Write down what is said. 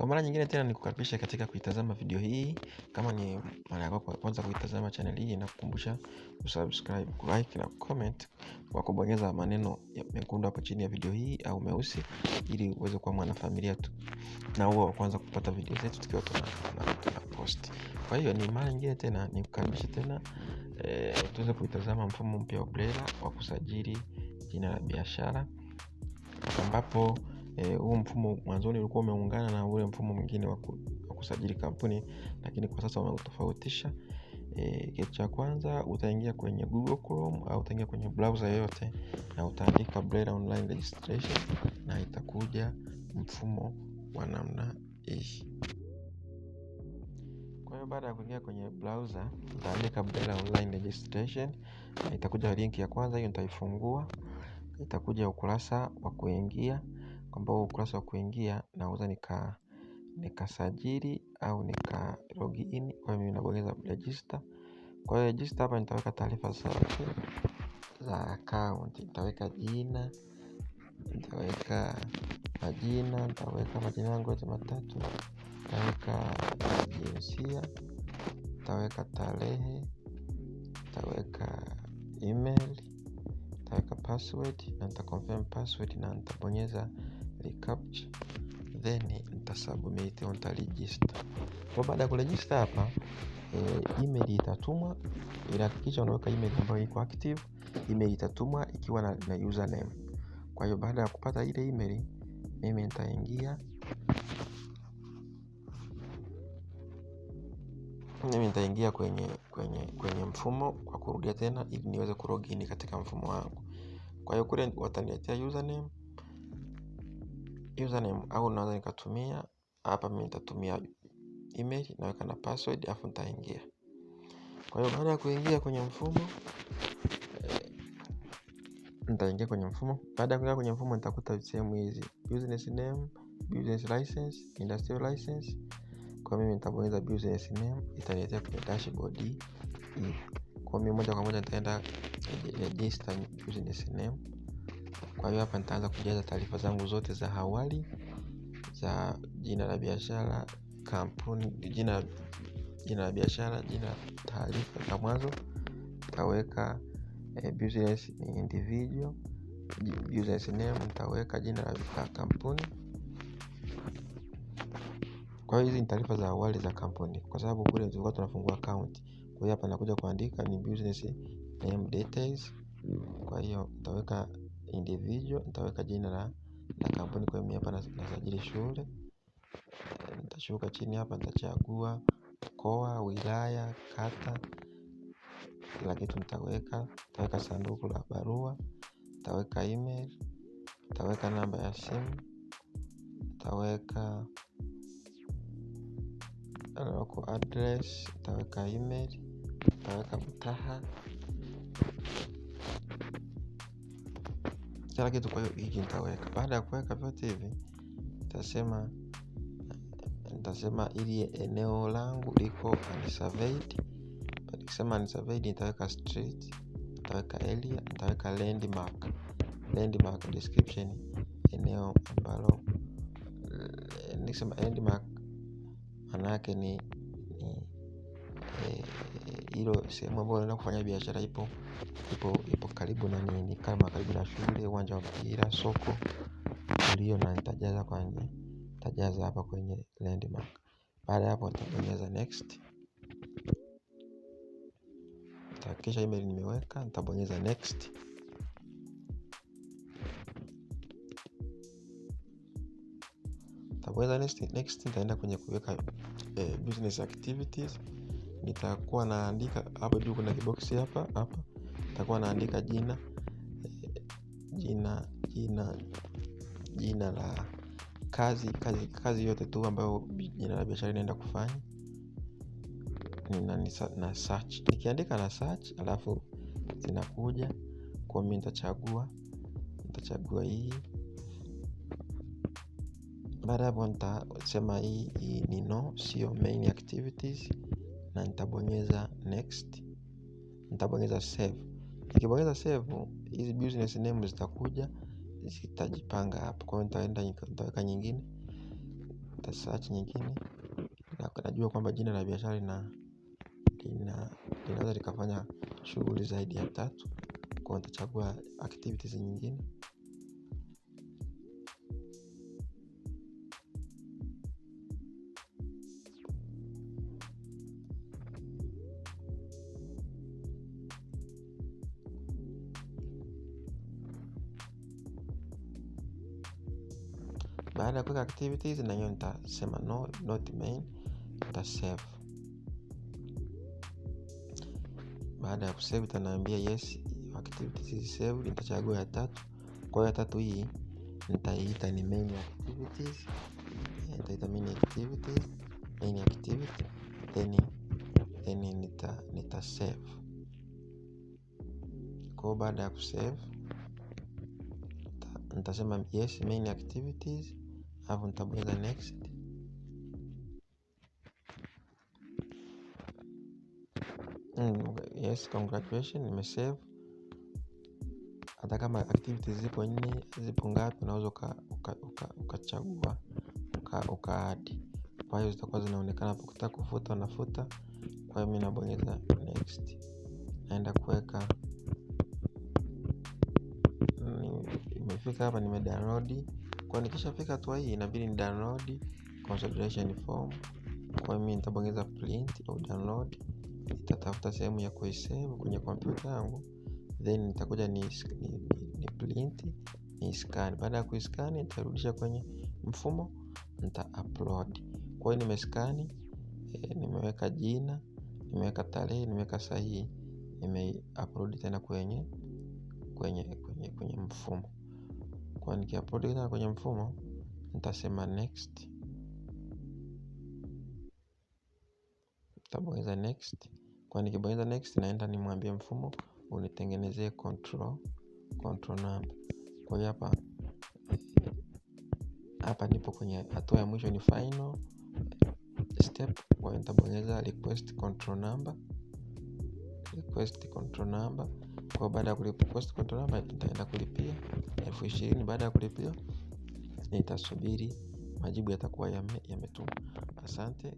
Kwa mara nyingine tena nikukaribisha katika kuitazama video hii. Kama ni mara yako ya kwanza kuitazama channel hii, nakukumbusha kusubscribe, kulike na kucomment kwa kubonyeza maneno mekundu hapo chini ya video hii au meusi, ili uweze kuwa mwanafamilia tu na uwe wa kwanza kupata video zetu tukiwa tuna post. Kwa hiyo ni mara nyingine tena nikukaribisha tena tuweze kuitazama mfumo mpya wa BRELA wa kusajili jina la biashara, ambapo huu mfumo mwanzoni ulikuwa umeungana na ule mfumo mwingine wa kusajili kampuni, lakini kwa sasa wameutofautisha. Kitu cha kwanza utaingia kwenye Google Chrome au utaingia kwenye browser yoyote na utaandika BRELA online registration na itakuja mfumo wa namna hii. Kwa hiyo baada ya kuingia kwenye browser utaandika BRELA online registration na itakuja link ya kwanza, hiyo nitaifungua. Itakuja ukurasa wa kuingia, ambao ukurasa wa kuingia naweza nikasajili au nika login. Kwa hiyo mimi nabonyeza register. Kwa hiyo register hapa nitaweka taarifa zote za account, nitaweka jina, nitaweka majina, nitaweka majina yangu yote matatu, nitaweka jinsia, nitaweka tarehe, nitaweka email, nitaweka password na nita confirm password na nitabonyeza recaptcha, then nitasubmit au nitaregister. Kwa baada ya kuregister hapa email itatumwa, ila hakikisha unaweka email ambayo iko active. Email itatumwa ikiwa na username. Kwa hiyo baada ya kupata ile email, mimi nitaingia kwenye mfumo kwa kurudia tena ili niweze kulogin katika mfumo wangu. Kwa hiyo kule wataniletea username au naweza nikatumia hapa, mimi nitatumia email, naweka na password afu nitaingia. Kwa hiyo baada ya kuingia kwenye mfumo nitaingia kwenye mfumo. Baada ya kuingia kwenye mfumo nitakuta sehemu hizi: business name, business license, industrial license. Kwa mimi nitabonyeza business name, itaniletea kwenye dashboard hii. Kwa mimi moja kwa moja nitaenda register business name. Kwa hiyo hapa nitaanza kujaza taarifa zangu zote za awali za jina la biashara, kampuni, jina la biashara, jina, taarifa za mwanzo. Nitaweka business ni individual, business name nitaweka jina la kampuni. Kwa hiyo hizi ni taarifa za awali za kampuni, kwa sababu kule tulikuwa tunafungua account. Kwa hiyo hapa nakuja kuandika ni business name details. Kwa hiyo nitaweka individual, nitaweka jina la kampuni. Kwa hiyo mimi hapa nasajili shule. Nitashuka chini hapa nitachagua mkoa, wilaya, kata, kila kitu nitaweka. Nitaweka sanduku la barua, nitaweka email, nitaweka namba ya simu, nitaweka local address, nitaweka email, nitaweka mtaha, kila kitu. Kwa hiyo hiki nitaweka. Baada ya kuweka vyote hivi nitasema ili eneo langu liko unsurveyed. Nikisema unsurveyed nitaweka street, nitaweka area, nitaweka landmark. Landmark description, eneo ambalo nikisema landmark maana yake ni hilo sehemu ambayo naenda kufanya biashara ipo karibu na nini, kama karibu na shule, uwanja wa mpira, soko ulio, na nitajaza kwenye nitajaza hapa kwenye landmark. Baada ya hapo nitabonyeza next. Nitahakikisha email nimeweka, nitabonyeza next. Nitabonyeza next, nitaenda kwenye kuweka business activities. Nitakuwa naandika hapo juu kuna kiboksi hapa hapa. Nitakuwa naandika jina la kazi yote tu ambayo jina la biashara inaenda kufanya. Na search. Nikiandika na search alafu zinakuja. Kwa mimi nitachagua hii. Baada hapo nitasema hii ni no, sio main activities, na nitabonyeza next. Nitabonyeza save. Nikibonyeza save, hizi business name zitakuja, zitajipanga hapo. Kwa hiyo nitaenda nitaweka nyingine. Nita search nyingine na najua kwamba jina la biashara linaweza likafanya shughuli zaidi ya tatu, kwa nitachagua activities nyingine. Baada ya kuweka activities na hiyo nitasema no, not main, nita save. Baada ya kusave itaniambia yes, activities is saved. Nitachagua ya tatu. Kwa hiyo ya tatu hii nitaiita ni main activities. Nitaita main activities, main activity, then nita save. Kwa hiyo baada ya kusave nitasema yes main activities, alafu nitabonyeza next. Yes, congratulations, nimesave. Hata kama activities zipo nne, zipo ngapi, unaweza ukachagua, uka-add. Kwa hiyo zitakuwa zinaonekana hapo. Ukitaka kufuta unafuta. Kwa hiyo mimi nabonyeza next. Naenda kuweka, nimefika hapa nime download. Kwa hiyo nikishafika hatua hii inabidi ni download consolidation form. Kwa hiyo mimi nitabonyeza print au download. Nitatafuta sehemu ya kuisave kwenye kompyuta yangu, then nitakuja ni print, ni scan. Baada ya kuiscan nitarudisha kwenye mfumo, nita upload. Kwa hiyo nimescan, nimeweka jina, nimeweka tarehe, nimeweka sahihi, nime-upload tena kwenye mfumo. Kwa hiyo nikiupload tena kwenye mfumo nitasema next. Nitabonyeza next. Kwa nikibonyeza next naenda nimwambie mfumo unitengenezee control number. Kwa hiyo hapa nipo kwenye hatua ya mwisho, ni final step. Kwa hiyo nitabonyeza request control number, request control number. Kwa hiyo baada ya request control number nitaenda kulipia 20,000. Baada ya kulipia nitasubiri majibu yatakuwa yametumwa. Asante.